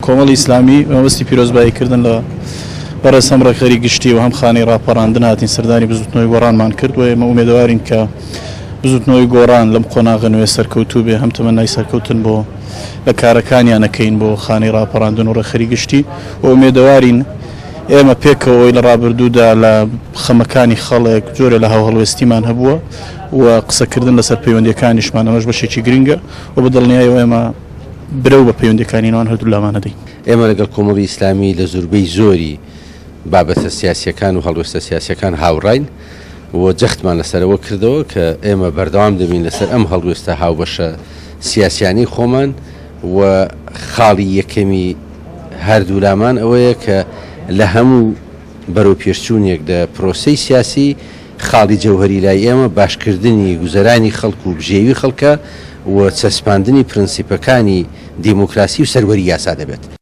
کۆمەڵی ئیسلامی بە مەبەستی پیرۆزبایی کردن لە بەڕێز هەم ڕێکخەری گشتی و هەم خانەی ڕاپەڕاندن هاتین سەردانی بزوتنەوەی گۆڕانمان کرد و ئێمە ئومێدەوارین کە بزوتنەوەی گۆڕان لەم قۆناغە نوێ سەرکەوتوو بێ هەم تەمەنای سەرکەوتن بۆ لە کارەکانیان ئەکەین بۆ خانەی ڕاپەڕاندن و ڕێکخەری گشتی و ئومێدەوارین ئێمە پێکەوە ئەوەی لە ڕابردوودا لە خەمەکانی خەڵک جۆرێ لە هاوهەڵوێستیمان هەبووە و قسەکردن لەسەر پەیوەندیەکانیشمان ئەمەش بەشێکی گرنگە و بە دڵنیایەوە ئێمە برەو بە پەیوەندیەکانی نێوان هەردوولامان ئەدەین. ئێمە لەگەڵ کۆمەڵی ئیسلامی لە زوربەی زۆری بابەتە سیاسیەکان و هەڵوێستە سیاسیەکان هاوڕاین و جەختمان لەسەر ئەوە کردەوە کە ئێمە بەردەوام دەبین لەسەر ئەم هەڵوێستە هاوبەشە سیاسیانەی خۆمان و خاڵی یەکەمی هەردوولامان ئەوەیە کە لە هەموو بەرەوپێشچوونێک لە پرۆسەی سیاسی خاڵی جەوهەری لای ئێمە باشکردنی گوزەرانی خەڵک و بژێوی خەڵکە و چەسپاندنی پرنسیپەکانی دیموکراسی و سەروەری یاسا دەبێت.